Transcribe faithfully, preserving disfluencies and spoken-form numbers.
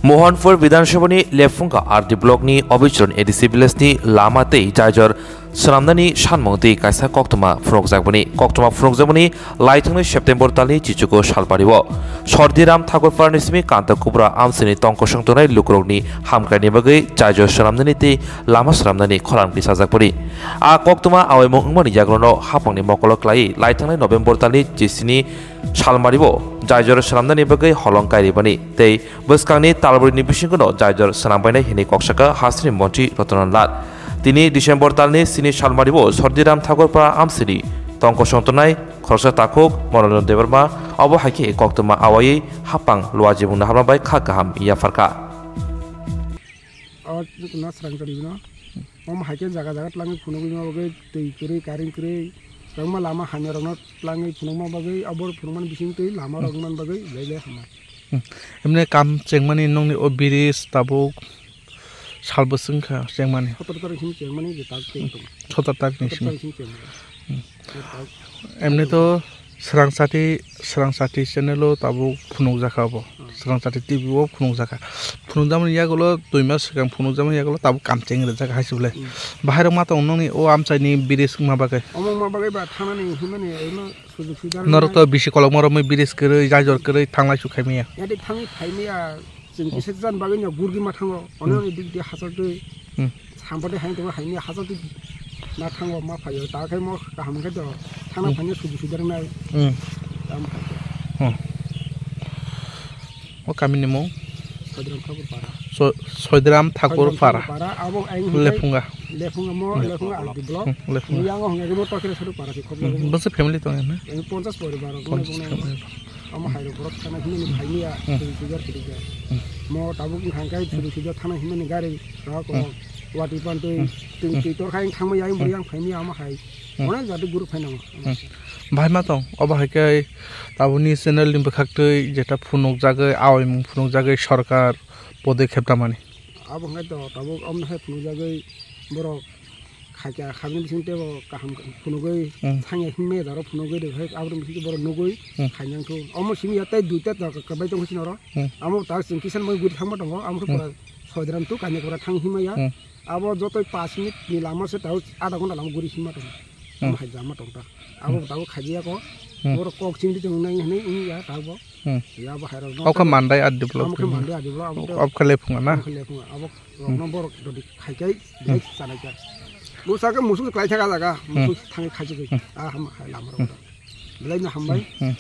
Mohanpur Bidhan Sabhani Lephunga R D blockni Obichron A D C villageni lama tei jaijor swnamnani sanmung tei kaisa koktwma phunukjakmani. Koktwma phunukjakmani laithangni September talni chichugo salpario Sordiram Thakurparani simi Kanta Kubra amchaini tongkosong tongnai lukurokni hamkraini bagwi jaijor swnamnani tei lama swnamnani khorang tisajakmani. A koktwma awaimung wngmani yagrono hapangni mokolo klaiwi laithangnai November talni chisini salmario jaijor swnamnani bagwi holong kairibani tei bwskangni talbrwini bisingono jaijor swnambainai hinwi koksaka hasteni montri Ratanan Lal. Tini December talni sini salmario Sordiram Thakurpara amsini tongkosong tongnai khoroksa takhuk Manoranjan Debbarma obo hai khe koktwma awaiwi hapang luajimungno habna bai kha kaham yapharkha. O no srang chari bino. Omo hai khe jaga jaga tlangwi phunugwi ma bagwi twi kwrwi, current kwrwi, kwbangma lama hamya rokno tlangwi phunukma bagwi, abor phunukmani bising twi lama rok wngmani bagwi belai belai hamya. Hmm. Emne kam chengmani nongni o bridge tabuk sal bwswk wngkha chengmani? Sotor tarik simi chengmani je tak cheng tong. Sotor tarik ni simi. Sotor tarik simi chengmani. Hmm. Emni to Srangsati, Srangsati channel o tabuk phunukjakha obo. Hmm. Srangsati T V o phunukjakha. Phunukjakmani yagulo dui mas swkang phunukjakmani yagulo tabuk kam chengwi rijak hai se bwle. Hmm. Bahai rok ma tong nongni o amchaini bridge wngma bagwi. Omo wngma bagwi ba thanani himani oino sujug sujuk norok to bisi kolokma romwi bridge kwrwi, jaijor kwrwi thanglai su khaimaya. Yadi thangwi phaimaya. Chwng kisa jan bagwi no gurgi ma thango. Ono Hmm. ni dik dik hachal twi. Hmm. Sampati hain tongo haini hachal twi ma thango ma phaio. Ta khai mo kaham khe do. Thana Hmm. phaina sudu sudu ringnai. Hmm. Tam phaio. Hmm. O kamini mung? Soidram Thakur Para. So-, Soidram Thakur Soidram Para. Thakur Para. Abo aing hwnkhai Lephunga. Lephunga mo, Hmm. Lephunga R D block. Hmm, Lephunga. Yang hwnkhai mo tokre sodu para si khoblo. Hmm. Bwswk family tong na? Yang ponchas poribar rok, Ponchas nai bong nai. Family. Omo hai rok borok thana himani phaimya, Hmm. twi pujar kwrwi kha. Hmm. Mo tabuk wngkha khe Hmm. twi pujar thana himani gari rok Hmm. wati pan twi Hmm. twi Hmm. twi tor kha yang thangma yang Hmm. yang phaimya omo hai. Hmm. Onek jati guru phainango. Hmm. Bahai ma tong, obo hai khe tabukni channel ni bwkhak twi jeta phunukjagwi, awaimung phunukjagwi sorkar podekep tamani. Abo hwnkhe to tabuk omo hai phunukjagwi borok khaikha, khabini bising teibo kaham phunugwi Hmm. thangya himma ya daro phunugwi rwkhe aborok bising borok nugwi Hmm. khainang thu. Omo simi ya tei duita jaga kwbai tongkha sini oro. Hmm. Amo ta chwng kisan bai guri thangma tongo, amo Hmm. pura Soidram tu kanya kura thang himma ya. Hmm. Abo jotoi pash minute ni lama se tao adha ghonta lama guri himma tongo. Hmm. Amo hai jama tongta. Abo Hmm. tao khajiya ko. Hmm. Borok kok chingdi tong nai hwnwi wngya tao bo. Hmm. Ya bo hai rok. Oka mandai adi block. Amo khe mandai adi block, amo khe Oka Lephunga na? Amo khe Lephunga. Abo Hmm. Rokno borok dodi khaikai Hmm. belai chanaikha. Bo sakhe musuk kwlai thaka jaga, Hmm. musuk thangwi khaijagwi. Hmm. Ah, ham hai lama rok. Hmm. Belai no hambai. Hmm.